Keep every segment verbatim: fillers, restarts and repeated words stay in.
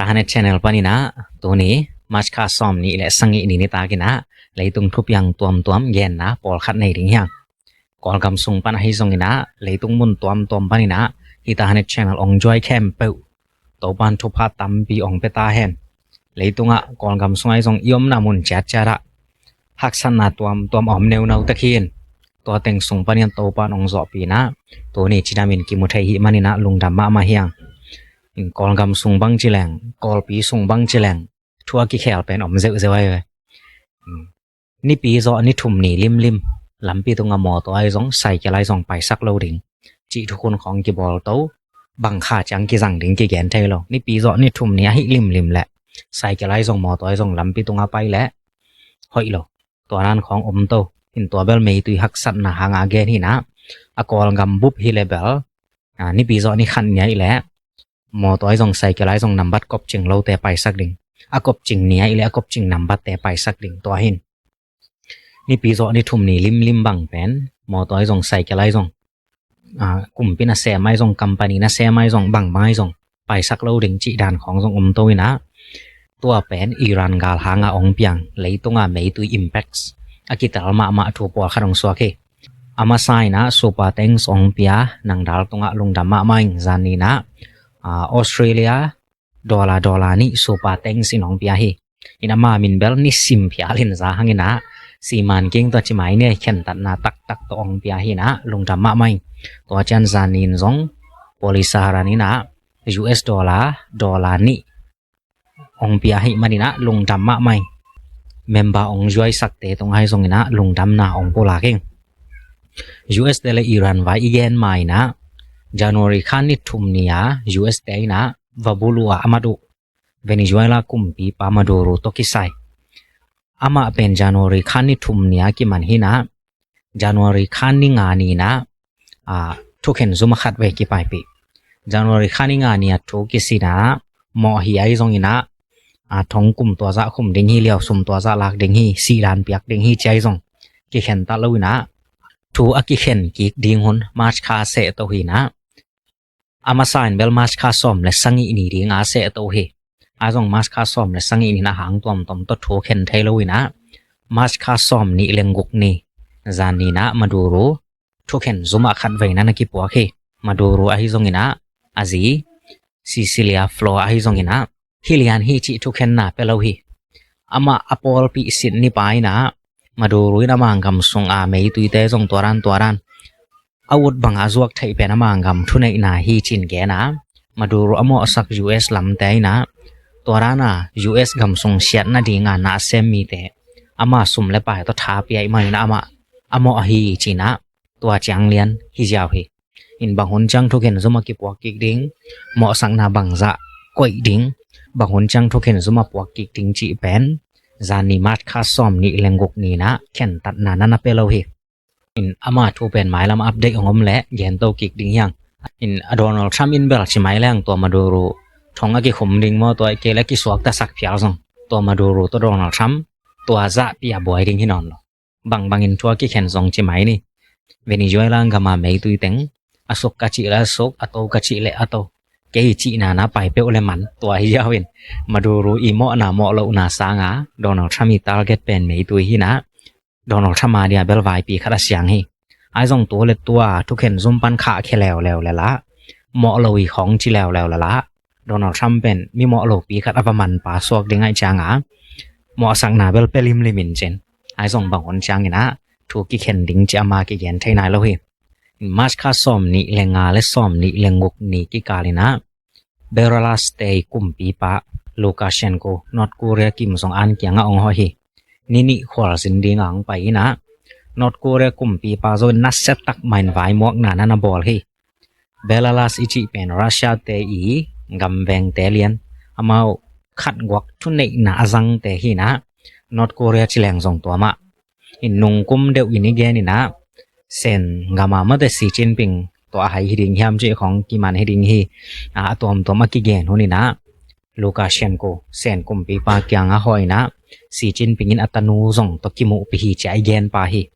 Tahanet channel paninah tuni March kha sawm nih le sagih ni nitakinah leitung thupiang tuamtuam genna pawlkhat nei ding hiang. Kawlgam sung pan ahi zonginah leitung mun tuamtuam paninah hih Tahanet channel ong zuai khempeuh Topan thupha tampi ong pia ta hen. Leitungah Kawlgam sung ahi zong i omna mun ciatciatah haksatna tuamtuam a om neunau tek hi in, tua teng sung panin Topan ong zawhpih inah tuni cidamin kimu thei hih maninah lungdam mahmah hiang. Kawlgam sung bang cileng, Kawlpi sung bang cileng thu a kikhel pen om zeuhzeuh ahi ve. Nipi zawh ni thum ni limlim lampi tunga mawtaw ahi zong, cycle ahi zong paisak lo ding cih thukhun khawng kibawl to, bang kha ciang kizang ding kigen thei lo. Nipi zawh ni thum ni ahi limlim leh cycle ahi zong mawtaw ahi zong lampi tunga pai leh hoih lo. Tua dan khawng om to. Hin tua bel meitui haksatna hanga gen hinah, a Kawlgam bup hi le bel nipi zawh ni khat ni ahi leh mawtaw ahi zong cycle ahi zong nambat kopcing lote paisak ding. A kopcing ni ahi leh a kopcing nambatte paisak ding. Tua hin nipi zawh ni thum ni limlim bang pen mawtaw ahi zong cycle ahi zong, kumpi nasem ahi zong, company nasem ahi zong, bangbang ahi zong paisak lo ding cih dan khawng zong om to inah, tua pen Iran gal hanga ong piang leitunga meitui impacts a kitel mahmah thu pawlkhat ong suak hi. A masa inah super thanks ong pia nang dal tungah lungdam mahmah ing. Zan ninah Australia dollar dollar nih super thanks in ong pia hi. In ama min bel nisim phial in za hanginah siman king tawh cimai ni khentatna taktak tawh ong pia hinah lungdam mahmah ing. Tua cian zan nin zong Polisa Haran inah U S dollar dollar nih ong pia hih maninah lungdam mahmah ing. Member ong zuaisakte tung ahi zonginah lungdamna ong pulak ing. U S te le Iran vai i gen ma inah January kha ni thum ni a U S te inah va bulu a amat uh Venezuela kumpipa Maduro tawh kisai. Amah pen January kha ni thum ni a kiman hinah January kha ni nga ninah thukhen zuma khat vei kipaipih. January kha ni nga ni a thu kisinah mawh hi ahi zonginah thong kum tua zah khum ding hi, liausum tua zah lak ding hi, sihdan piak ding hi ci ahi zong kikhen ta lo inah thu a kikhen kik ding hun March kha seh to hinah. A masa in bel March kha sawm le sagih ni dinga seh to hi. A zong March kha sawm le sagih ni na hang tuamtuam tawh thu khen thei lo inah March kha sawm nih le guk ni zan ninah Maduro thukhen zuma khat vei na na kipuak hi. Maduro ahi zonginah a zi Cecilia Flor ahi zonginah hi lian hi cih thukhenna pia lo hi. Amah a pawlpih sit nipa inah Maduro in ama gam sunga meituite zong tuaran tuaran a ut banga a zuak theih pen ama gam thuneihna hi cin gen a, Maduro a mawhsak U S lamte inah tua dana U S gam sung siatna dinga na a sem mite ama sum le pai tawh tha pia ih maninah amah a mawh ahi cinah tua ciang lian hi ziau hi. In bang hun ciang thukhen zuma kipuak kik ding, mawhsakna bangzah koih ding, bang hun ciang thukhen zuma puak kik ding cih pen zan ni March kha sawm nih le guk ninah khentatna na na pia lo hi. In ama thu pen mailam update hong om leh gento kik ding hiang. In a Donald Trump in bel ci mai leng tua Maduro thong a kikhum ding maw, tua ih kei le a kisuaktasak phial zong tua Maduro tawh Donald Trump tua zahpi a buai ding hi nawn lo. Bangbangin thu a kikhen zong ci mai ni. Venezuela gama meitui teng a suk ka cih le a suk, a to ka cih le a to, kei cihna na pai peuh le man tua hi ziau in Maduro i mawhna mawh lohna sanga Donald Trump i target pen meitui hinah Donald Trump a dia bel vaipi khat a siang hi. Ai zong tu le tua thukhen zum pan khah khia leuleu le lah, mawh lo i khawng ci leuleu le lah, Donald Trump pen mi mawh lopi khat a va manpa suak ding aih cianga mawhsakna bel pia limlim in cin. Ai zong bang hun cianginah thu kikhen ding ci ama kigen thei nai lo hi. March kha sawm nih le nga le sawm nih le guk ni kikalinah Belarus te kumpipa Lukashenko North Korea kim zong an kiangah ong hawh hi. Ni nih khualzin dinga ong pai inah North Korea kumpipa zong nasiatak mahin vaimuakna na na bawl hi. Belarus i cih pen Russia te i gamvengte lian, amau khatguak thuneihna a zangte hinah North Korea ci leng zong tua mah. In nungkum deuh in i gen inah Sen gama mate Xi Jinping tua a hai hi ding hiam cih khawng kiman hi ding hi. A tuamtuam a kigen hun inah Lukashenko Sen kumpipa kiangah hawh inah Xi Jinping in a tanu zong tawh kimuhpih hi ci a i gen pa hi.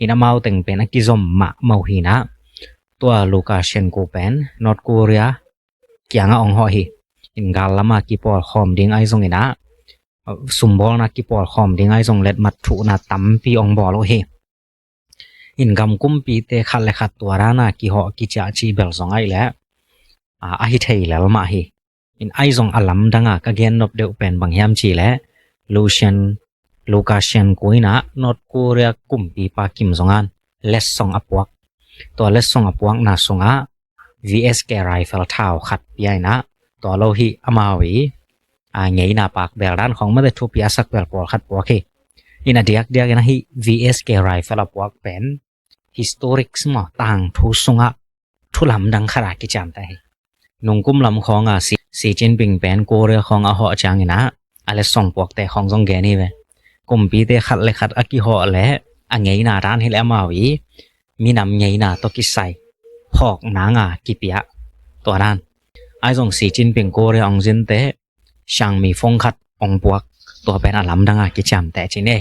In amau teng pen a kizom mahmah uh hinah tua Lukashenko pen North Korea kiangah ong hawh hi. In gal lama kipawlkhawm ding ahi zongin ah, sumbawlna kipawlkhawm ding ahi zong letmat thuhna tampi ong bawl uh hi. In gam kumpite khat le khat tua dana kihawh kiciah cih bel zong ahih leh, a, a hi thei lel mah hi. In ahi zong a lamdanga ka gen nop deuh pen bang hiam cih leh, Lucian, Lukashenko in ah North Korea kumpipa Kim Jong Un letsong a puak. Tua letsong a puakna sungah V S K rifle thau khat pia in ah, tua lo hi amau i, a, ngeina pak bel dan khawng mate thupi a sak bel pawlkhat puak hi. In a diakdiak in ah hih V S K rifle a puak pen historic maw, tangthu sungah thu lamdang khat a kiciamteh hi. Nungkum lam khawng a Xi, Xi Jinping pen Korea khawng a hawh ciangin ah a letsong puakte khawng zong gen hi ve. Kumpite khat le khat a kihawh leh a ngeina dan hi leh amau i minam ngeina tawh kisai phawk nanga kipia tua dan. Ahi zong Xi Jinping Korea ong zin teh Xiaomi phone khat ong puak, tua pen a lamdanga kiciamteh ci ni.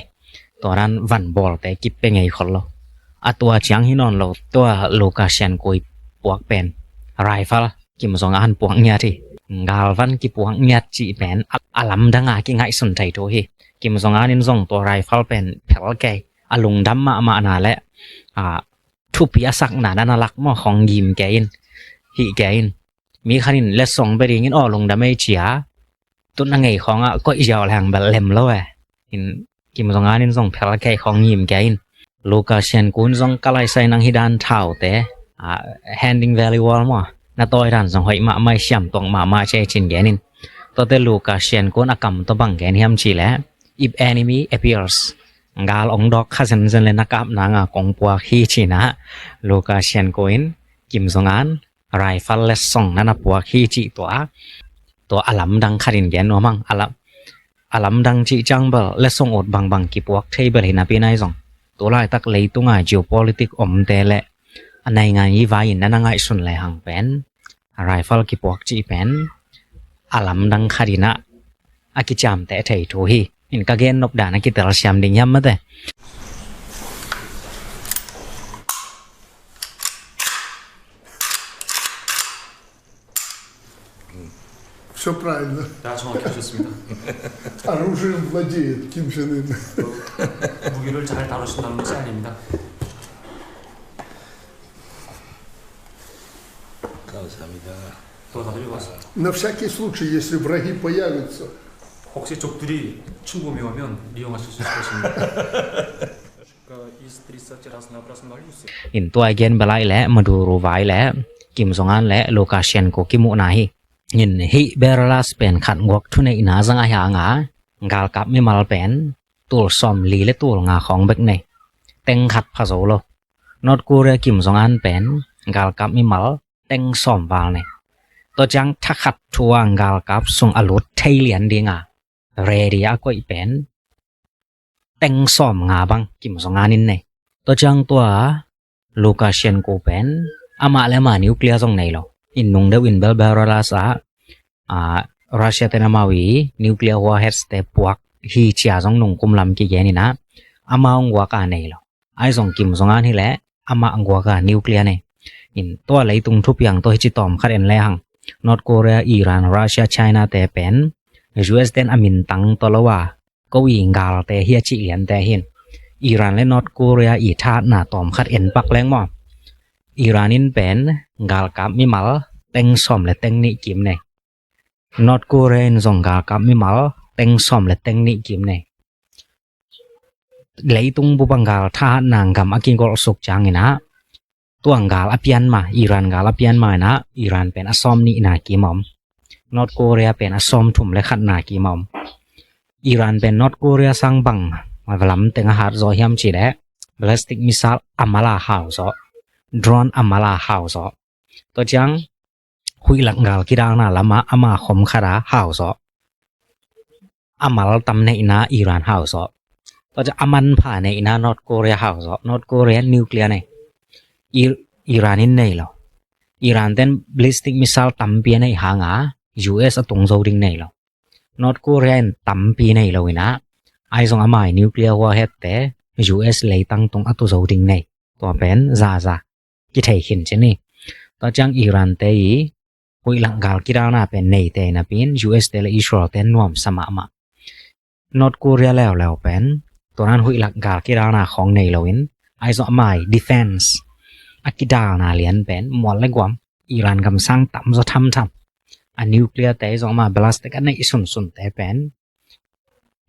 Tua dan van bawlte kipia ngei khol lo. A tua ciang hi nawn lo, tua Lukashenko i puak pen rifle Kim Jong Un puak ngiat hi. Galvan kipuak ngiat cih pen a, a lamdanga kingaihsun thei thu hi. Kim Jong Un in zong tua rifle pen phel kei, a lungdam mahmahna le, a, thupi a sakna dan a lak maw, khong gim kei in, hih kei in. Mi khat in letsong pia dingin aw lungdam ei cia, tun a ngei khawngah koih ziau leng bel lem lo e. In Kim Jong Un in zong phel kei, khong gim kei in. Lukashenko in zong ka laisai nang hi dan thaute, a, handing very well maw, na tawi dan zong hoih mahmah, siam tuak mahmah ci ei cin gen in. Tuate Lukashenko in a kam tawh bang gen hiam cih leh, "If enemy appears," gal ong dawk kha zenzen le na kap nanga kong puak hi ci-in ah Lukashenko in Kim Jong Un rifle letsong na na puak hi cih tua, tua a lamdang khat in gen nuam hang. A lam, a lamdang cih ciang bel letsong ut bangbang kipuak thei bel hi napi in ahi zong, tu laitak leitunga geopolitic omte le a naingan i vai in na na ngaihsun lehang pen a rifle kipuak cih pen a lamdang khat in ah a kiciamteh thei thu hi. In ka gen nop dan a kitelsiam ding hiam mate. Всё правильно. Да, 정확히 하셨습니다. Оружием владеет Ким Чен Ын. 무기를 잘 다루신다는 것이 아닙니다. 감사합니다. 또 다들 왔어요. На всякий случай, если враги появятся. 혹시 적들이 침범해 오면 이용하실 수 있을 것입니다. Из тридцати разнообразных моллюсков. In tua i gen bel ahih leh Maduro vai le Kim Jong Un le Lukashenko kimuhna hi. In hih Belarus pen khat guak thuneihna zang ahih hanga galkap mimal pen tul sawmli le tul nga khawng bek nei. Teng khat pha zo lo. North Korea Kim Jong Un pen galkap mimal teng sawm val nei. Tua ciang thakhat thu-a galkap sung a lut thei lian dinga ready a koih pen teng sawm nga bang Kim Jong Un in nei. Tua ciang tua Lukashenko pen amah le amah nuclear zong nei lo. In nung deuh in bel Belarus ah, a, Russia ten amau i nuclear warheads te puak hi cia zong nungkum lam kigen in ah amau guak a nei lo. Ahi zong Kim Jong Un hi leh amah guak a nuclear nei. In tua leitung thupiang tawh hi ci tawm khat en lehang, North Korea, Iran, Russia, China te pen U S ten a mintang tawh lo a ko i galte hi a cih liante hin. Iran le North Korea i thahatna tawm khat en pak leng maw. Iran in pen galkap mimal teng sawm le teng nih kim nei. North Korea in zong galkap mimal teng sawm le teng nih kim nei. Leitung bup a gal thahatna gam a kigolh suk ciangin ah tua gal a pian ma, Iran gal a pian ma in ah Iran pen a sawm nihna kim a om. North Korea pen a sawm thum le khatna kim a om. Iran pen North Korea sang bang lam teng a hat zaw hiam cih leh ballistic missile a mal a hau zaw, drone a mal a hau zaw. Tua ciang huih lak gal kidalna lamah ama khom khat a hau zaw. A mal tam neihna Iran hau zaw. Tua ciang a manpha neihna North Korea hau zaw. North Korea nuclear nei. I, Iran in nei lo. Iran ten ballistic missile tampi a neih hanga U S a tung zo ding nei lo. North Korea in tampi nei lo in ah, ahi zong ama i nuclear warhead te U S leitang tung a tu zo ding nei. Tua pen zaza kithei khin ci ni. Tua ciang Iran te i huih lak gal kidalna pen neite napi-in U S te le Israel te nuamsa mahmah. North Korea leuleu pen tua dan huih lak gal kidalna khawng nei loin, ahi zong a mai defense a kidalna lian pen mual le guam, Iran gam sang tamzaw thamtham, a nuclear te zong ama ballistic a neih sunsunte pen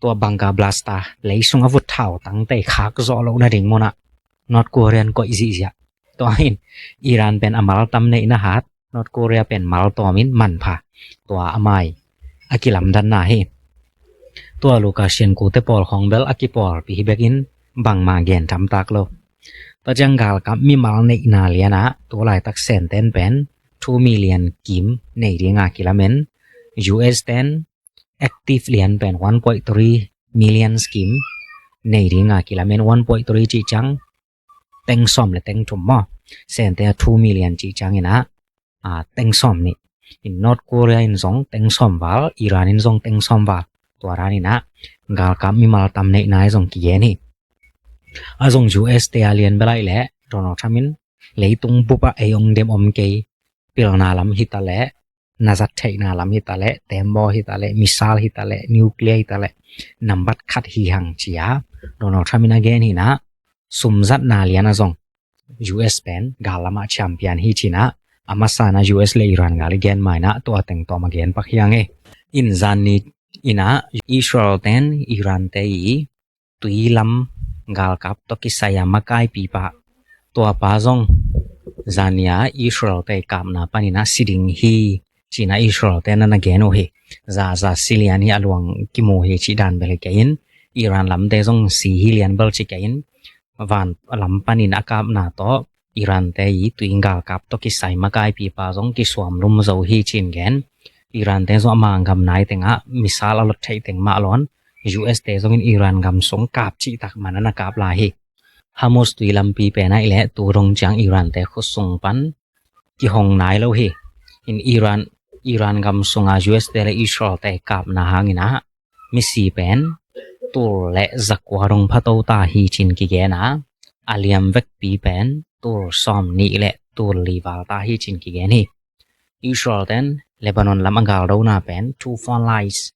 tua bunker blaster, leisung a vut thautangte khak zawh loh nading munah North Korean koih zihziah. Tua in Iran pen a mal tam neihna hat, North Korea pen mal tawmin manpha. Tua a mai a kilamdanna hi. Tua Lukashenko te pawl khawng bel a kipawlpi hi bekin bangmah gen thamtak lo. Tua ciang galkap mimal neihna lianah tua laitak Senten pen two million kim nei dinga kilamen, U S ten active lian pen one point three million kim nei dinga kilamen, one point three cih ciang teng sawm le teng thum maw, Sente a two million cih cianginah, a, teng sawm nih. In North Korea in zong teng sawm val, Iran in zong teng sawm val. Tua daninah galkap mimal tam neihna i zong kigen hi. A zong U S te a lian belaih leh Donald Trump in leitung bupah ei ong dem om kei, pilna lam hitaleh, na zat theihna lam hitaleh, tembaw hitaleh, missile hitaleh, nuclear hitaleh, nambat khat hi hang cia Donald Trump in a gen hinah, sumzatna liana zong U S pen gal lamah champion hi cinah, a masana U S le Iran gal i gen mainah tua teng tawm a gen pak hiang e. In zanni inah Israel ten Iran te i tui lam galkap tawh kisai a makaipipa, tuapa zong zania Israel te kapna paninah si ding hi cinah Israel te na na gen uh hi. Zaza si lian hi, a luang kimu hi cih dan bel hi kei in, Iran lamte zong si hi lian bel ci kei in, van lam panin a kapna tawh Iran te i tui galkap tawh kisai makaipipa zong kisuam lum zo hi cin gen. Iran te zong ama gam nai tengah missile a lot theih teng mah lawn, U S te zongin Iran gam sung kap cihtak man a na kap lai hi. Hormuz tui lampi pen ahih leh tu dong ciang Iran te khut sung pan kihong nai lo hi. In Iran, Iran gam sunga U S te le Israel te kapna hanginah misi pen tul le zakua dong phato ta hi cin kigen a, a liam vekpi pen tul sawm nih le tul li val ta hi cin kigen hi. Israel ten Lebanon lam a galdona pen two front lines,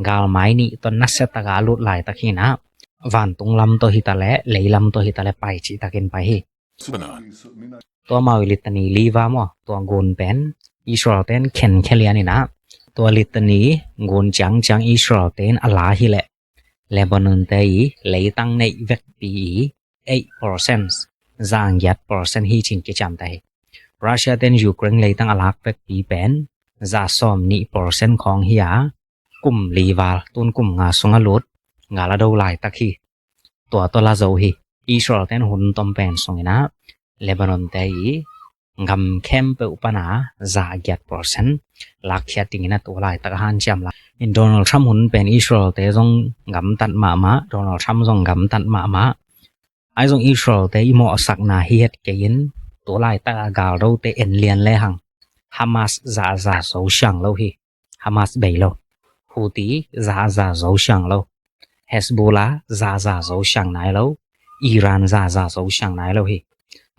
galmai nih tawh nasiataka a lut laitak hinah, vantung lam tawh hitaleh, lei lam tawh hitaleh pai cihtakin pai hi. Tua mau i Litani li va maw, tua gun pen Israel ten khenkhia lianinah, tua Litani gun ciangciang Israel ten a la hileh Lebanon te i leitang neih vekpi i eight percent, za giat percent hi cin kiciamta hi. Russia ten Ukraine leitang a lak vekpi pen za sawm nih percent khawng hi a, kum li val, tun kum nga sung a lut, gal a do laitak hi. Tua tawh la zo hi. Israel ten hun tom pen sunginah Lebanon te i gam khempeuh pana za giat percent lakkhiat dingin a tu laitak a hanciam lai. In Donald Trump hun pen Israel te zong gamtat mahmah, Donald Trump zong gamtat mahmah. Ahi zong Israel te i mawhsakna hi het kei in, tu laitak a galdote en lian lehang Hamas zaza zo siang lo hi. Hamas bei lo. Houthi zaza zo siang lo. Hezbollah zaza zo siang nai lo. Iran zaza zo siang nai lo hi.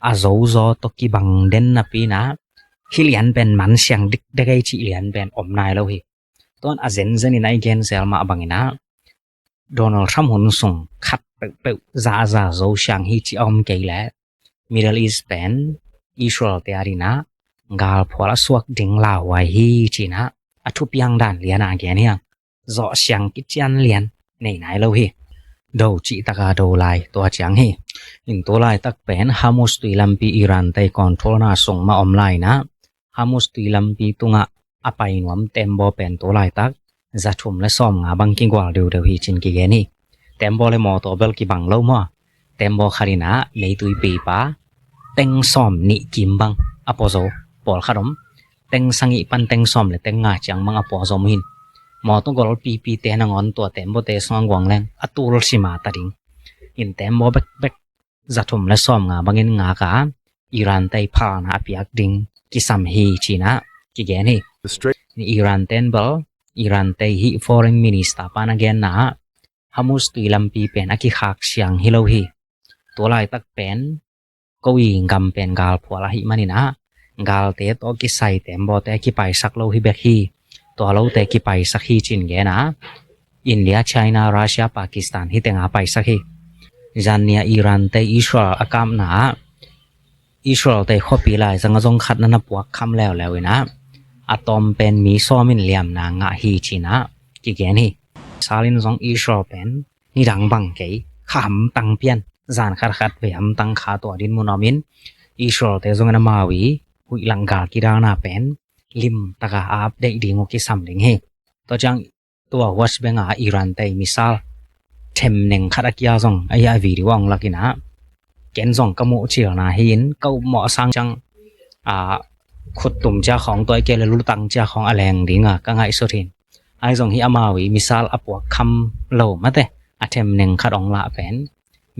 A zozaw tawh kibang den napi inah, hih lian pen man siang dikdek ei cih lian pen om nai lo hi. Tuan a zenzen inah i gen sel mah banginah Donald Trump hun sung khat peuhpeuh zaza zo siang hi cih a om kei leh Middle East pen Israel te a dinah galphual a suak ding lauhuai hi cinah a thupiang dan lianah a gen hiang. Zawh siang kician lian nei nai lo hi. Do cihtaka do lai tua ciang hi. In tu laitak pen Hormuz tui lampi Iran te controlna sung mah om lai inah, Hormuz tui lampi tungah a pai nuam tembaw pen tu laitak za thum le sawm nga bang kigual deuhdeuh hi cin kigen hi. Tembaw le mawtaw bel kibang lo maw. Tembaw khat inah meitui pipa teng sawm nih kim bang a pua zo. Pawlkhat om teng sagih pan teng sawm le teng nga ciang bang a pua zo muhin. Mawtaw gol pipite nangawn tua tembaw te sungah guang leng a tul sima ta ding. In tembaw bekbek za thum le sawm nga bangin ngaka Iran te i phalna a piak ding kisam hi cinah kigen hi. Iran ten bel, Iran te hih foreign minister pan a genna ah Hormuz tui lampi pen a kikhak siang hi lo hi. Tu laitak pen ko i gam pen galphual ahih maninah galte tawh kisai tembawte kipaisak lo hi bek hi. Tua lote kipaisak hi cin gen a, India, China, Russia, Pakistan hih tenga paisak hi. Zan ni a Iran te Israel a kapna ah Israel te khuapi laizang a zong khat na na puak kham leuleu in a, a tawm pen mi sawm in liamna ngah hi cin a kigen hi. Salin zong Israel pen nidang bang kei kha hamtang pian, zan khat khat vei hamtang kha tua din mun om in, Israel te zong in amau i huih lang gal kidalna pen limtaka a update ding uh kisam ding hi. Tua ciang tua West Bank a Iran te missile them neng khat a kia zong a hia video a hong lak in a, ken zong ka muh cilna hi in ka upmawh a sang ciang a, khuttum cia khawng tua i kei le lutang cia khawng a leng ding a ka ngaihsut hin. Ahi zong hi amau i missile a puak kham lo mate a them neng khat hong lah pen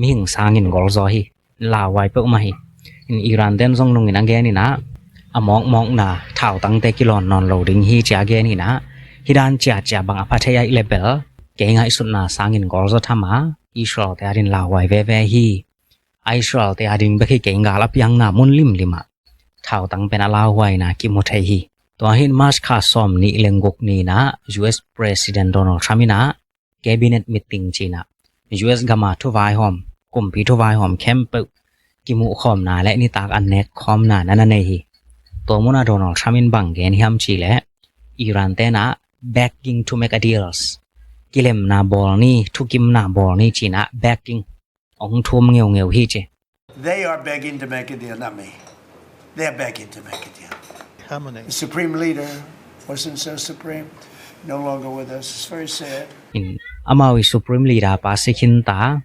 mihing sangin golzaw hi. Lauhuai peuhmah hi. In Iran ten zong nungin a gen in a, a mawkmawkna thautangte kilawn nawn lo ding hi ci a gen in a, hih dan ciacia bang a pha thei ahih le bel kei ngaihsutna sangin golzaw tham a, Israel te adin lauhuai veve hi. A Israel te ading bek hi kei, gal a piangna mun limlim ah thautang pen a lauhuaina kimu thei hi. Tua hin March kha sawm nih le guk ni in a U S President Donald Trump in a cabinet meeting cin a U S gam a thuvaihawm, kumpi thuvaihawm khempeuh kimuhkhawmna le nitak an nekkhawmna na na nei hi. Tua mun a Donald Trump in bang gen hiam cih leh, Iran ten a begging to make a deals, kilemna bawl ni, thukimna bawl ni cin a begging, hong thum ngeungeu hi ci. They are begging to make a deal, not me. They are begging to make a deal. Khamenei. The supreme leader wasn't so supreme, no longer with us. It's very sad. In amau i supreme leader pa si khin ta,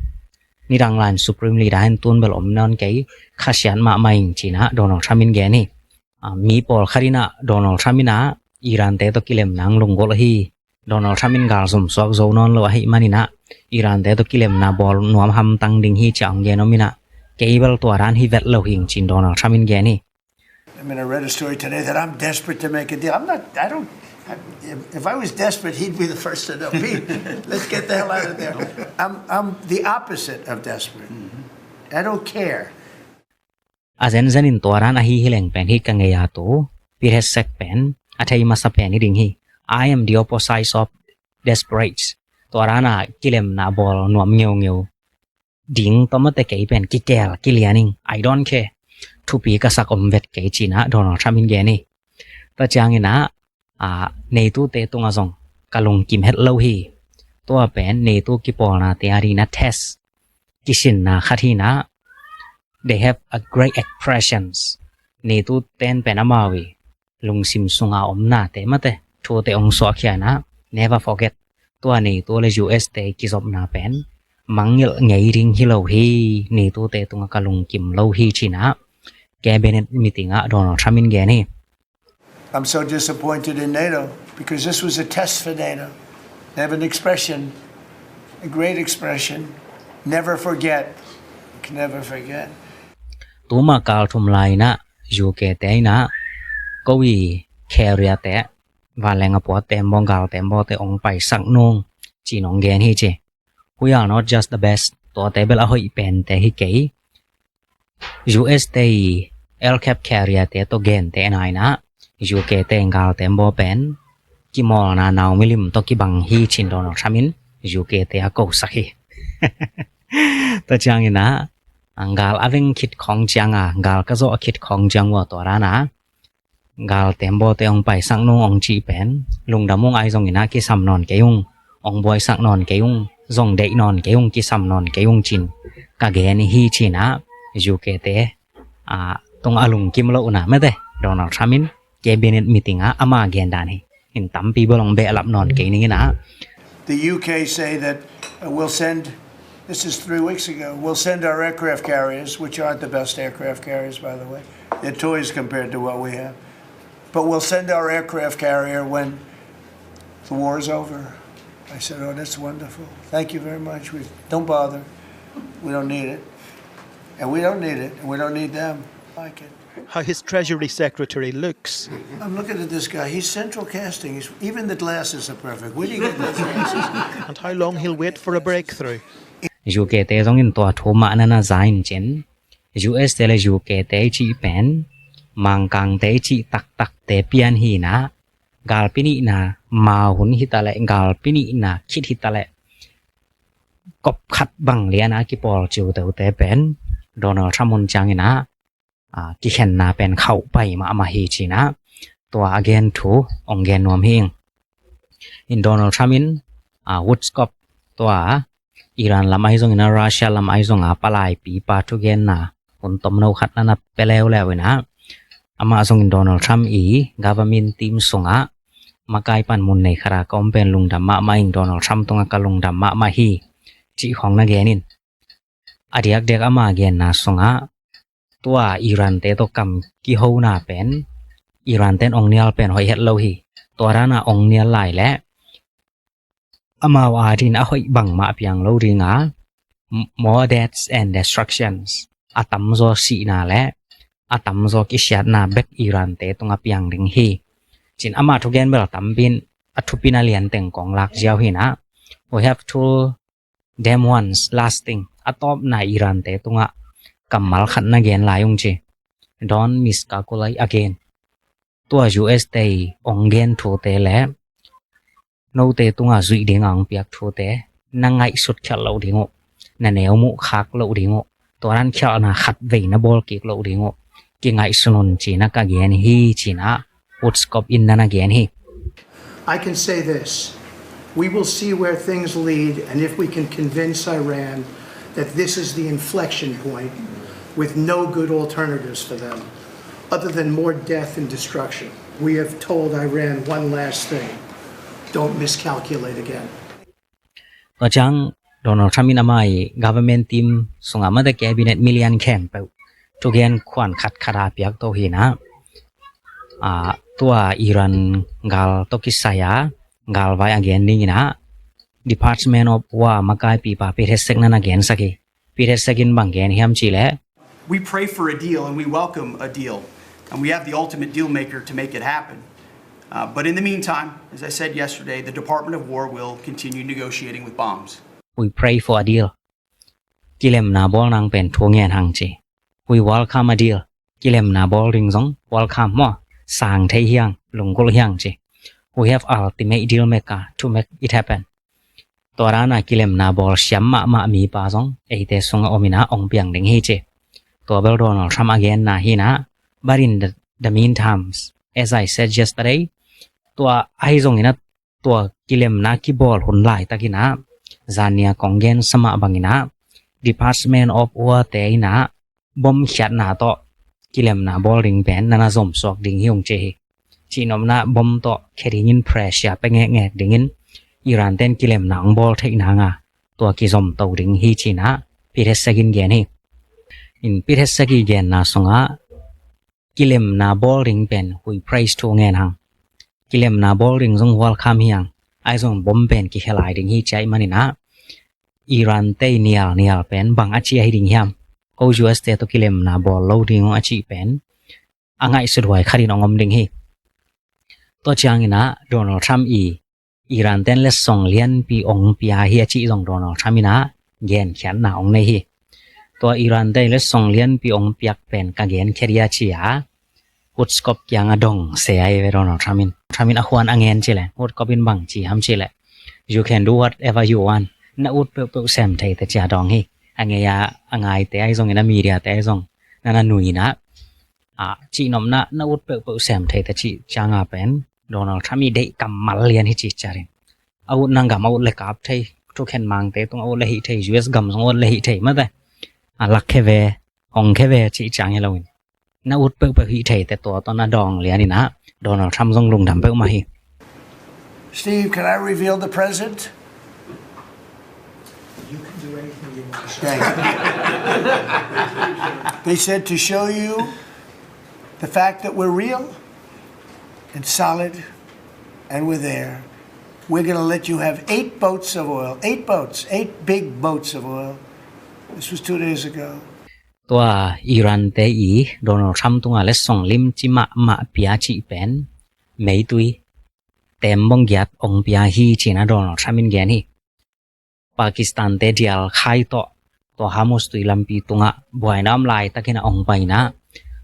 nidang lai in supreme leader hi in tun bel om nawn kei, khasiat mahmah ing cin a Donald Trump in gen hi. A, mi pawlkhat in a Donald Trump in a Iran te tawh kilemna hong lunggulh hi. Donald Trump in gal zumsuak zo nawn lo ahih manin a Iran te tawh kilemna bawl nuam hamtang ding hi ci a hong gen om in a, kei bel tua dan hi vet lo hi ing cin Donald Trump in gen hi. I mean, I read a story today that I'm desperate to make a deal. I'm not, I don't, I, if, if I was desperate, he'd be the first to know. Pete, let's get the hell out of there. I'm, I'm the opposite of desperate. I don't care. A zenzen in tua dan ahi hi leng pen hi ka ngei a tu, Pete Hegseth pen a thei masa pen hi ding hi. I am the opposite of desperate. Tua dan a kilemna bawl nuam ngeungeu ding tawh mate kei pen kikel kilian ing, I don't care. Thupi ka sak om vet kei cin a Donald Trump in gen hi. Tua ciangin a, a, neitute tungah zong ka lungkim het lo hi. Tua pen neitu kipawlnate ading a test, kisinna khat hi in a, they have a great expressions. Neituten pen amau i lungsim sunga omnate mate thute hong suahkhia in a, never forget. Tua neitu le U S te kizopna pen mangngilh ngei ding hi lo hi, neitute tungah ka lungkim lo hi cin a cabinet meeting ah Donald Trump in gen hi. I'm so disappointed in NATO because this was a test for NATO. They have an expression, a great expression, never forget. Can never forget. Tuma kal thum lai in a U K te in a ko i carrier te, vanleng a puat tembaw, gal tembaw te hong paisak nung cin hong gen hi ci. We are not just the best. Tuate bel a hoih pente hi kei. U S te i L cap carrier te tawh gente na in a U K te gal tembaw pen kimawlna nau milim tawh kibang hi cin Donald Trump in U K te a kosak hi. Tua ciangin a, gal a veng khit khawng ciang a, gal ka zawh khit khawng ciang ua tua dan a gal tembaw te hong paisak nung hong cih pen lungdam ung, ahi zongin a kisam nawn kei ung, hong buaisak nawn kei ung, zong deih nawn kei ung, kisam nawn kei ung cin ka gen hi cin a U K te, a, tung a lungkim lohna mate Donald Trump in cabinet meeting ah ama gen dan hi. In tampi bel hong behlap nawn kei ning in a. The U K say that, uh, we'll send, this is three weeks ago, we'll send our aircraft carriers, which aren't the best aircraft carriers, by the way. They're toys compared to what we have. But we'll send our aircraft carrier when the war is over. I said, "Oh, that's wonderful. Thank you very much. We, don't bother. We don't need it. And we don't need it. And we don't need them." I like it. How his Treasury Secretary looks. I'm looking at this guy. He's central casting. He's, even the glasses are perfect. Where do you get those glasses? And how long he'll wait for a breakthrough. U K te zongin tua thu mah na na za in cin, U S te le U K te cih pen Mangkangte i cih taktakte pian hi in ah, galpi nihna mau hun hi ta leh, galpi nihna khit hi ta leh, kop khat bang lian a kipawl ciuteute pen Donald Trump hun ciangin ah, aa, kikhenna pen khauh pai mahmah hi ci in ah, tua a gen thu ong gen nuam hi ing. In Donald Trump in, aa, Woodcock tua Iran lam ahi zongin ah, Russia lam ahi zong a palaipipa thugenna hun tomno khat na na pia leuleu in ah, amah zongin Donald Trump i government team sungah makai panmun nei khat a ka om pen lungdam mahmah ing, Donald Trump tungah ka lungdam mahmah hi, cih khawng na gen in. A diakdiak ama genna sungah, tua Iran-te tawh kam kihona pen, Iran-ten ong nial pen hoih het lo hi. Tua dan a ong nial lai leh, amau adingin a hoih bangmah piang lo ding a, m-, more deaths and destructions, a tamzaw sihna leh a tamzaw kisiatna bek Iran-te tungah piang ding hi, ci in ama thugen bel tampi in, a thupi na lian teng kong lak ziau hi in ah, we have two damn ones lasting. A tawpna Iran-te tungah kammal khat na gen lai ung ci. Don't miscalculate again. Tua U S-te i ong gen thute leh note tungah zuih ding a ong piak thute na ngaihsut khialh loh ding uh, na neu muh khak loh ding uh, tua dan khialhna khat vei na bawl kik loh ding uh kingaihsun un ci in ah ka gen hi, ci in ah Woodcock in na na gen hi. I can say this. We will see where things lead, and if we can convince Iran that this is the inflection point with no good alternatives for them, other than more death and destruction, we have told Iran one last thing. Don't miscalculate again. Tua ciang Donald Trump in ama i government team sungah mate cabinet mi lian khempeuh thugen khuan khatkhat a piak to hi in ah, aa, tua Iran gal tawh kisai a galvai a gen dingin ah Department of War makaipipa Pete Hegseth na na gensak hi. Pete Hegseth in bang gen hiam cih leh, we pray for a deal and we welcome a deal. And we have the ultimate deal maker to make it happen. Uh, but in the meantime, as I said yesterday, the Department of War will continue negotiating with bombs. We pray for a deal. Kilemna bawl nang pen thu ngen hang ci. We welcome a deal. Kilemna bawl ding zong welcome maw. Sang thei hi hang, lunggulh hi hang ci. We have ultimate deal maker to make it happen. Tua dan a kilemna bawl siam mahmah mipa zong eite sungah om in ah ong piang ding hi ci. Tua bel Donald Trump a genna hi in ah, but in the, the meantime, as I said yesterday, tua ahi zongin ah tua kilemna kibawl hun laitakin ah, zan nia kong gensa mah bangin ah, Department of War-te in ah bom khiatna tawh kilemna bawl ding pen na na zomsuak ding hi ung ci hi. Cihnopna bom tawh khia dingin pressure pia ngekngek dingin Iran-ten kilemna ong bawl theih nang a, tua kizomto ding hi ci in ah Pete Hegseth in gen hi. In Pete Hegseth i genna sungah kilemna bawl ding pen we praise thu ngen hang. Kilemna bawl ding zong welcome hi hang. Ahi zong bom pen kikhia lai ding hi ci ahih manin ah, Iran-te i nialnial pen bang a ci ahi ding hiam? Ko U S-te tawh kilemna bawl lo ding ung a cih pen a ngaihsut huai khat in ong om ding hi. Tua ciangin ah Donald Trump i Iran-ten letsong lianpi ong pia hi a cih zong Donald Trump in ah genkhiatna ong nei hi. Tua Iran-te letsong lianpi ong piak pen ka genkhia dia ci a, Woodcock kiangah dong se ahi ve Donald Trump in. Trump in a huan a ngen ci leh, Woodcock in bang ci hiam ci leh, you can do whatever you want. Na ut peuhpeuh sem thei teh ci a dong hi. A ngei a, a ngaite ahi zongin, a media-te ahi zong na na nui in ah, a, cihnopna na ut peuhpeuh sem thei teh cih ciang a pen Donald Trump i deih kammal lian hi ci ciat in. A ut nang gam a ut leh kap thei, thukhen mangte tung a ut leh hih thei, U S gam zong a ut leh hih thei mate. A lak khe ve, hong khe ve cih ciang hi lo in, na ut peuhpeuh hih thei teh tua tawh na dawng lian in ah Donald Trump zong lungdam peuhmah hi. Steve, can I reveal the present? You can do anything you want to show. Thank you. They said to show you the fact that we're real and solid and we're there. We're gonna let you have eight boats of oil, eight boats, eight big boats of oil. This was two days ago. Tua Iran-te i Donald Trump tungah letsong limci mahmah pia cih pen meitui tembong giat ong pia hi ci-in ah Donald Trump in gen hi. Pakistan-te dial khai tawh tua Hormuz tui lampi tungah buaina om laitakin ah ong pai in ah,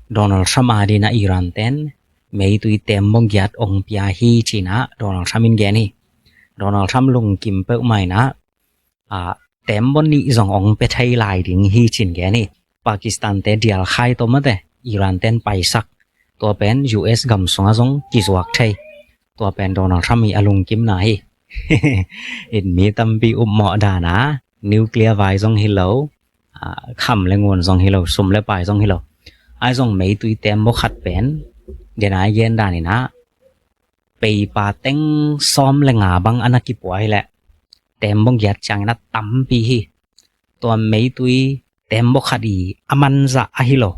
Donald Trump adingin ah Iran ten meitui teembaw giat ong pia hi ci-in ah Donald Trump in gen hi. Donald Trump lungkim peuhmah in ah, a, teembaw nih zong ong pia thei lai ding hi ci-in gen hi. Pakistan te dial khai tawh mate Iran ten paisak, tua pen U S gam sungah zong kizuak thei. Tua pen Donald Trump i a lungkimna hi. In mi tampi upmawh dan a, nuclear vai zong hi lo, a, kham le ngun zong hi lo, sum le pai zong hi lo. Ahi zong meitui teembaw khat pen, den a i gen dan in ah, peipa teng sawm le nga bang a na kipua hi leh, teembaw giat ciangin ah tampi hi. Tua meitui teembaw khat i a manzah ahi lo,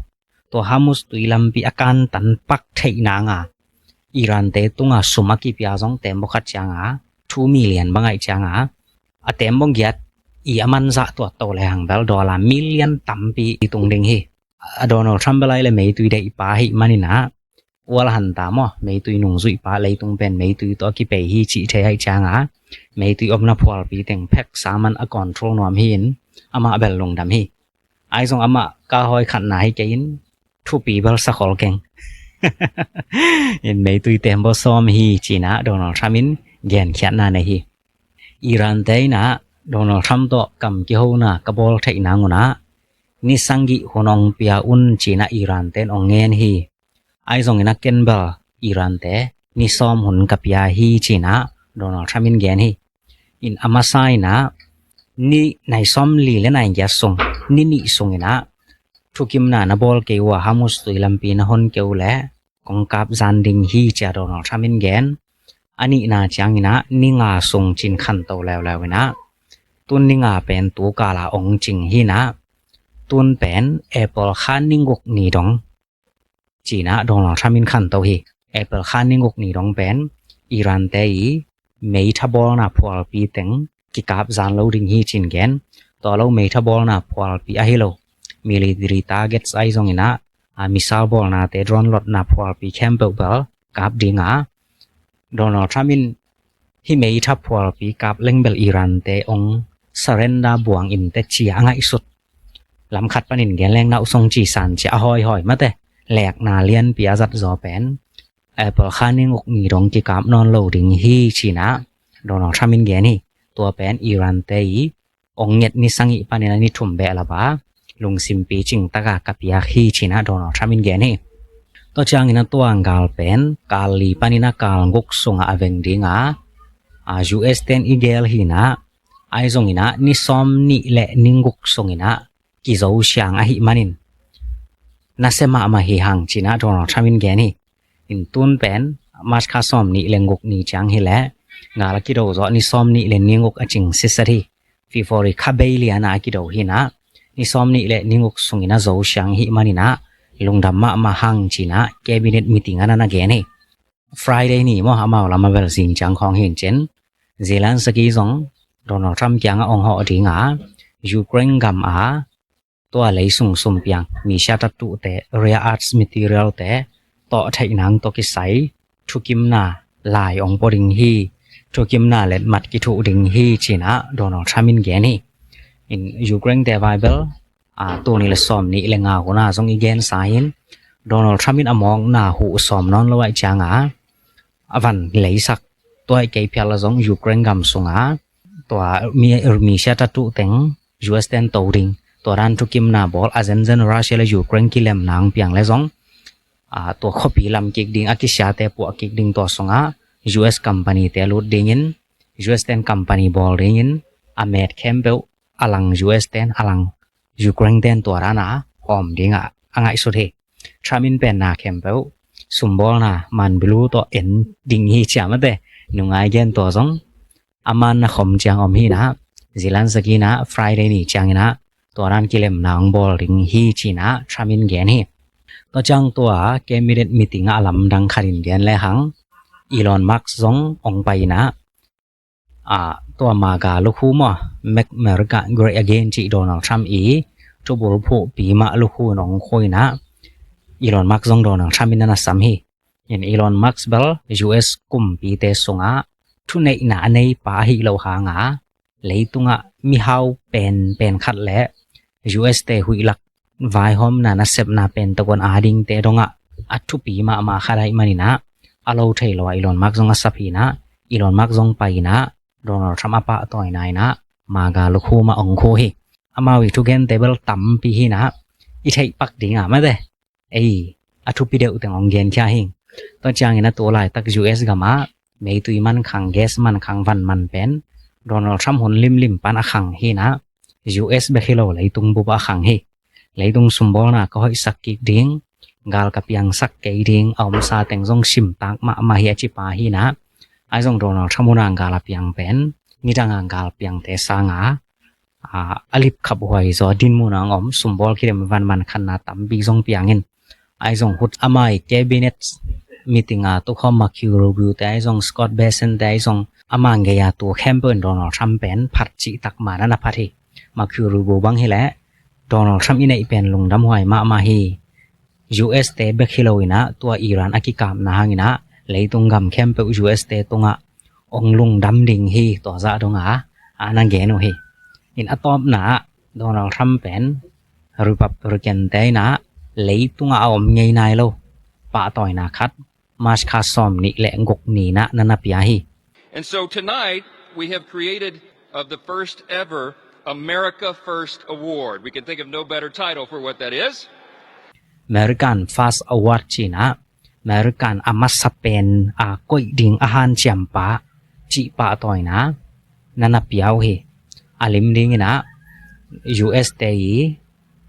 tua Hormuz tui lampi a kantan pak theih nang a, Iran te tunga sum a kipia zong teembaw khat ciang a, two million bang ahih ciang a, a teembaw giat i a manzah tua to le hang bel dollar million tampi i tung ding hi. A Donald Trump bel ahih leh meitui deihpa ahih manin ah, ual hanta maw, meitui nungzuihpa, leitung pen meitui tawh a kipei hi cih thei ahih ciang a, meitui omna phualpi teng phek sa man a control nuam hi in, amah bel lungdam hi. Ahi zong amah ka hoi khatna hi kei in, thupi bel sa khol keng. In meitui teembaw sawm hi ci-in ah Donald Trump in genkhiatna nei hi. Iran te in ah Donald Trump tawh kam kihona ka bawl theih nang un ah, ni sagih hun ong pia un ci-in ah Iran ten ong ngen hi. Ahi zongin ah ken bel Iran te ni sawm hun ka pia hi ci-in ah Donald Trump in gen hi. In a masa in ah, ni nai sawmli le nai giat sung, ni nih sungin ah thukimna na bawl kei uh a, Hormuz tui lampi na hon kei uh leh kong kap zan ding hi ci-a Donald Trump in gen. A nihna ciangin ah ni nga sung ci-in khanto leuleu in ah, tun ni nga pen tu kal a ong cing hi in ah, tun pen April kha ni guk ni dong ci-in ah Donald Trump in khanto hi. April kha ni guk ni dong pen Iran te i meitha bawlna phualpi teng kikap zan lo ding hi ci-in gen. Tua lo meitha bawlna phualpi ahi lo, military targets ahi zongin ah, a, missile bawlnate, drone lotna phualpi khempeuh bel kap ding a, Donald Trump in hih meitha phualpi kap leng bel Iran te ong surrender buang in teh ci-a a ngaihsut. Lam khat panin gen leng nauhsong ci san ci-a a hawihawi mate, lekna lianpi a zat zaw pen April kha ni guk ni dong kikap nawn lo ding hi ci-in ah Donald Trump in gen hi. Tua pen Iran te i ong nget ni sagih panin a ni thum behlap a lungsim picing taka ka piak hi ci-in ah Donald Trump in gen hi. Tua ciangin ah tua gal pen kal li panin a kal guk sungah a veng ding a, a, U S ten i gel hi in ah, ahi zongin ah ni sawmnih le ni guk sungin ah kizo siang ahih manin nasia mahmah hi hang ci-in ah Donald Trump in gen hi. In tun pen March kha sawmnih le guk ni ciang hi leh, gal a kido zawh ni sawmnih le ni guk a cing sitset hi. February kha bei lian a kido hi in ah, ni sawmnih le ni guk sungin a zo siang ahih manin ah lungdam mahmah hang ci-in ah cabinet meeting ah na na gen hi. Friday ni maw, amau lam a bel zing ciang khawng hi in cin, Zelensky zong Donald Trump kiangah ong hawh ding a, Ukraine gam a tua lei sung sum piang, misia tattoo te, rare earths material te tawh theih nang tawh kisai thukimna lai ong pua ding hi, thukimna letmat kithuh ding hi ci-in ah Donald Trump in gen hi. In Ukraine te vai bel, a, tul nih le sawmnih le nga hun a zong i gensa hi in, Donald Trump in a mawkna huh sawm nawn lo ahih ciang a, a van leisak, tua ahih kei phial a zong Ukraine gam sungah tua mi, misia tattoo teng U S ten to ding, tua dan thukimna bawl a, zenzen Russia le Ukraine kilem nang piang le zong, a, tua khuapi lam kik ding, a kisiate puah kik ding, tua sungah U S company te lut dingin, U S ten company bawl dingin, a met khempeuh a lang U S ten, a lang Ukraine ten tua dan a hawm ding a, a ngaihsut hi. Trump in pen na khempeuh sumbawlna manbilu tawh en ding hi ci-a mate, nungai gen tua zong a man na khom ciang om hi in ah, Zelensky in ah Friday ni ciangin ah tua dan kilemna ong bawl ding hi ci-in ah Trump in gen hi. Tua ciang tua cabinet meeting ah a lamdang khat in gen le hang, Elon Musk zong ong pai in ah, a, tua MAGA lukhu maw, Make America Great Again cih Donald Trump i thubul phuhpi mah lukhu in ong khua in ah, Elon Musk zong Donald Trump in a na sam hi. In Elon Musk bel U S kumpite sungah thuneihna a neipa ahih loh hang a, leitungah mihau penpen khat le U S te huih lak vaihawmna nasepna pen tokon a dingte dongah a thupi mahmah khat ahih maninah a lo thei lo ah Elon Musk zong a sap hinah Elon Musk zong pai inah Donald Trump a pahtawina inah MAGA lukhum ah ong khu hi. Amau i thugente bel tampi hinah i theih pak ding a mate. Ei, a thupi deuh teng ong genkhia hing. Tua ciangin a tu laitak U S gamah meitui mankhang, gas mankhang, van man pen Donald Trump hun limlim pan a khang hinah U S bek hi lo leitung bup a khang hi. Leitung sumbawlna ka hoihsak kik ding, gal ka piangsak kei ding, a omsa teng zong simtak mahmah hi a cipa hinah. Ahi zong Donald Trump huna gal a piang pen nidanga gal piangte sanga a, a lipkhap huai zaw dinmun a ong om, sumbawl kidem van man khanna tampi zong piangin. Ahi zong hut amai cabinet meeting a tukhawm Marco Rubio te ahi zong Scott Bessent te ahi zong ama ngei a tu khempeuh in Donald Trump pen phat cihtak mana na phat hi. Marco Rubio bang hileh Donald Trump i neih pen lungdam huai mahmah hi. U S te bek hi lo inah tua Iran a kikapna hanginah leitung gam khempeuh U S te tungah ong lungdam ding hi tua zah donga a na gen uh hi. In a tawpna ah Donald Trump pen Republican te inah leitungah a om ngei nai lo pahtawina khat March kha sawm nih le guk ni inah na na pia hi. And so tonight we have created of the first ever America First Award. We can think of no better title for what that is. American First Award cinah American a masa pen a koih ding a hanciampa cih pahtawina na na pia uh hi. A lim dinginah U S te i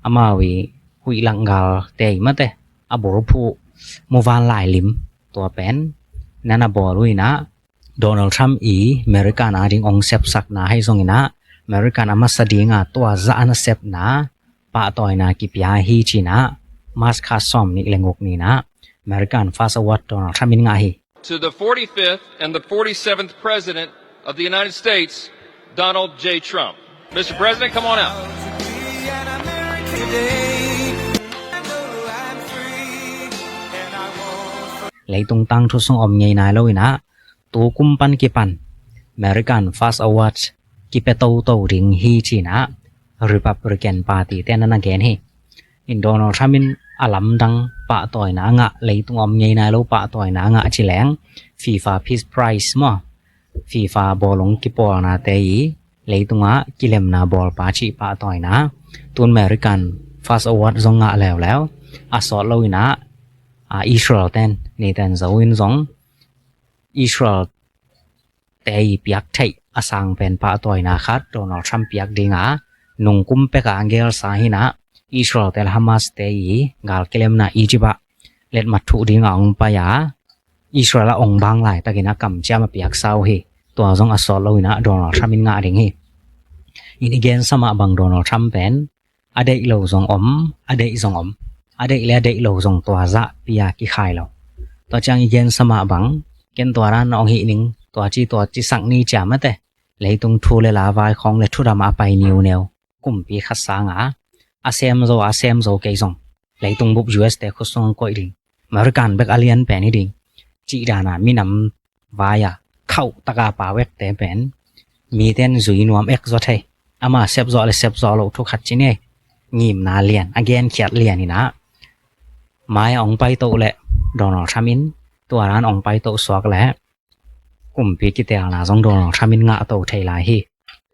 amau i huih langgal te i mate a bulphuh muvanlai lim tua pen na na bawl uh inah Donald Trump i American a ding ong sepsakna hai zonginah American a masa dinga tua zah a na sepna pahtawina kipia hi cinah March kha sawm nih le guk ninah American First Award Donald Trump in ngah hi. To the forty-fifth and the forty-seventh President of the United States, Donald J. Trump. Mister President, come on out. Leitung tangthu sung om ngei nai lo inah tu kum pan kipan American First Award kipia toto ding hi cinah Republican Party te na na gen hi. In Donald Trump in a lamdang pahtawina a ngah, leitung om ngei nai lo pahtawina a ngah ci leng FIFA Peace Prize maw, FIFA bawlung kipawlnate i leitungah kilemna bawlpa cih pahtawina tun American First Award zong ngah leuleu. A sawt lo inah a Israel ten niten zo in zong Israel te i piak theih a sang pen pahtawina khat Donald Trump piak dinga nungkum peka a gelsa hinah Israel te le Hamas te i gal kilemna Egypt ah letmat thuh dinga ong pai a Israel a ong bang laitakin a kamciam a piaksa uh hi. Tua zong a sawt lo inah Donald Trump in ngah ding hi. In i gensa mah bang Donald Trump pen a deih lo zong om, a deih zong om, a deih le a deih lo zong tua zah pia kikhai lo. Tua ciang i gensa mah bang ken tua dan na ong hih ning, tua ci tua ci sak ni cia mate. Leitung thu le la vai khawng le thudam a pai niuneu kumpi khat sanga a sem zo a sem zo kei zong leitung bup U S te khut sung koih ding, American bek a lian pen hi ding cih dana minam vai a khauh taka pau ekte pen miten zui nuam ek zaw thei. Ama sep zawh le sep zawh loh thu khat ci ni. Ngimna lian, a genkhiat lian inah mai a ong paito le Donald Trump in tua dan ong paito suak le kumpi kitelna zong Donald Trump in ngah to thei lai hi.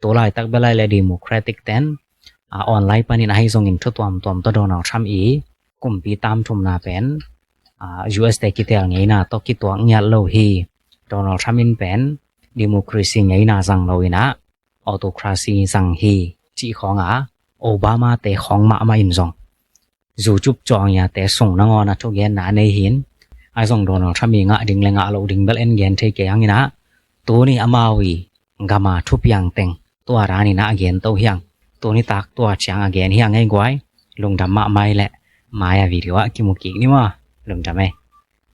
Tu laitak belai le Democratic ten a online panin ahi zongin thu tuamtuam tawh Donald Trump i kumpi tamthumna pen a U S te kitel ngeina tawh kituak ngiat lo hi. Donald Trump in pen democracy ngeina zang lo inah autocracy zang hi cih khawng a Obama te khawng mahmah in zong zucup cawng iate sung nangawn a thugenna a nei hin. Ahi zong Donald Trump i ngah ding le ngah loh ding bel en gen thei kei hanginah tuni amau i gama thupiang teng tua daninah a gen to hiang. Tuni tak tua ciang a gen hiang ei guai. Lungdam mahmah i le mai a video ah kimu kik ni maw. Lungdam ei.